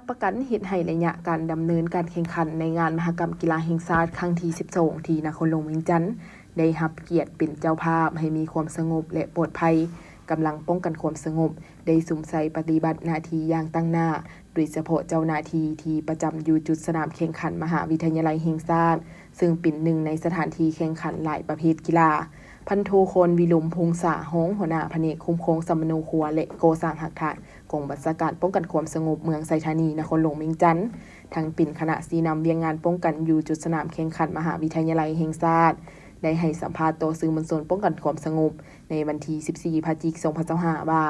ປະກັນເຮັດໃຫ້ໄລຍະການດຳເນີນການແຂ່ງຂັນໃນງານມະຫະກຳກິລາແຫ່ງຊາດຄັ້ງທີສິບສອງ ທີ່ນະຄອນຫຼວງວຽງຈັນ ໄດ້ຮັບກຽດເປັນເຈົ້າພາບໃຫ້ມີຄວາມສະຫງົບ ແລະ ປອດໄພ, ກຳລັງປ້ອງກັນຄວາມສະຫງົບ ໄດ້ສຸມໃສ່ປະຕິບັດໜ້າທີ່ຢ່າງຕັ້ງໜ້າ, ໂດຍສະເພາະເຈົ້າໜ້າທີ່ທີ່ປະຈຳຢູ່ຈຸດສະໜາມແຂ່ງຂັນມະຫາວິທະຍາໄລແຫ່ງຊາດ ເຊິ່ງເປັນໜຶ່ງໃນສະຖານທີ່ແຂ່ງຂັນຫຼາຍປະເພດກິລາ. ພັນໂທ ຄອນວິລົມ ພົງສາ ຮອງຫົວໜ້າພະແນກຄຸ້ມຄອງສຳມະໂນຄົວ ແລະ ກໍ່ສ້າງຮາກຖານ ກອງບັນຊາການປ້ອງກັນຄວາມສະຫງົບເມືອງໄຊທານີ ນະຄອນຫຼວງວຽງຈັນ ທັງເປັນຄະນະຊີ້ນຳວຽກງານປ້ອງກັນຢູ່ຈຸດສະໜາມແຂ່ງຂັນມະຫາວິທະຍາໄລແຫ່ງຊາດ ໄດ້ໃຫ້ສຳພາດຕໍ່ສື່ມວນຊົນປ້ອງກັນຄວາມສະຫງົບ ໃນວັນທີສິບສີ່ ພະຈິກ ສອງພັນຊາວຫ້າ ວ່າ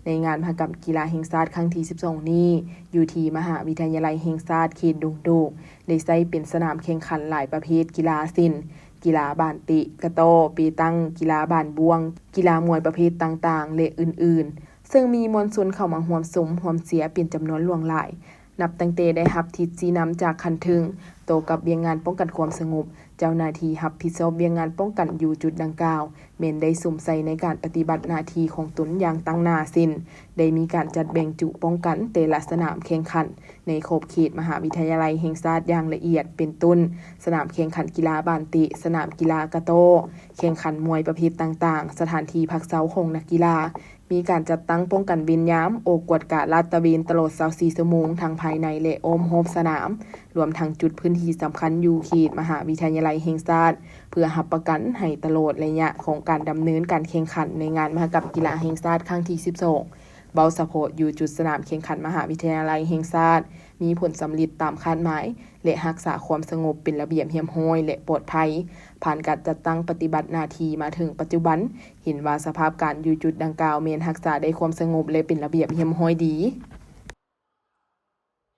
ໃນງານມະຫະກຳກິລາແຫ່ງຊາດຄັ້ງທີສິບສອງນີ້ ຢູ່ທີ່ມະຫາວິທະຍາໄລແຫ່ງຊາດເຂດດົງໂດກ ໄດ້ໃຊ້ເປັນສະໜາມແຂ່ງຂັນຫຼາຍປະເພດກິລາ ເຊັ່ນ ກິລາບານເຕະ, ກະຕໍ້, ເປຕັງ, ກິລາບານບ້ວງ, ກິລາມວຍປະເພດຕ່າງໆ ແລະ ອື່ນໆ ເຊິ່ງມີມວນຊົນເຂົ້າມາຮ່ວມຊົມ, ຮ່ວມເຊຍເປັນຈຳນວນຫຼວງຫຼາຍ. ນັບຕັ້ງແຕ່ໄດ້ຮັບທິດຊີ້ນຳຈາກຂັ້ນເທິງ ຕໍ່ກັບວຽກງານປ້ອງກັນຄວາມສະຫງົບ, ເຈົ້າໜ້າທີ່ຮັບຜິດຊອບວຽກງານປ້ອງກັນຢູ່ຈຸດດັ່ງກ່າວ ແມ່ນໄດ້ສຸມໃສ່ໃນການປະຕິບັດໜ້າທີ່ຂອງຕົນຢ່າງຕັ້ງໜ້າ ເຊັ່ນ ໄດ້ມີການຈັດແບ່ງຈຸປ້ອງກັນແຕ່ລະສະໜາມແຂ່ງຂັນໃນຂອບເຂດມະຫາວິທະຍາໄລແຫ່ງຊາດຢ່າງລະອຽດ ເປັນຕົ້ນ ສະໜາມແຂ່ງຂັນກິລາບານເຕະ, ສະໜາມກິລາກະຕໍ້, ແຂ່ງຂັນມວຍປະເພດຕ່າງໆ, ສະຖານທີ່ພັກເຊົາຂອງນັກກິລາ, ມີການຈັດຕັ້ງປ້ອງກັນເວນຍາມ, ອອກກວດກາລາດຕະເວນຕະຫຼອດຊາວສີ່ຊົ່ວໂມງ ທັງພາຍໃນ ແລະ ອ້ອມຮອບສະໜາມ, ລວມທັງຈຸດພື້ນທີ່ສຳຄັນຢູ່ເຂດມະຫາວິທະຍາໄລແຫ່ງຊາດ ເພື່ອຮັບປະກັນໃຫ້ຕະຫຼອດໄລຍະຂອງການດຳເນີນການແຂ່ງຂັນໃນງານມະຫະກຳກິລາແຫ່ງຊາດຄັ້ງທີສິບສອງ. ເວົ້າສະເພາະຢູ່ຈຸດສະໜາມແຂ່ງຂັນມະຫາວິທະຍາໄລແຫ່ງຊາດ ມີຜົນສຳເລັດຕາມຄາດໝາຍ ແລະ ຮັກສາຄວາມສະຫງົບເປັນລະບຽບຮຽບຮ້ອຍ ແລະ ປອດໄພ, ຜ່ານການຈັດຕັ້ງປະຕິບັດໜ້າທີ່ມາເຖິງປັດຈຸບັນ, ເຫັນວ່າສະພາບການຢູ່ຈຸດດັ່ງກ່າວແມ່ນຮັກສາໄດ້ຄວາມສະຫງົບ ແລະ ເປັນລະບຽບຮຽບຮ້ອຍດີ.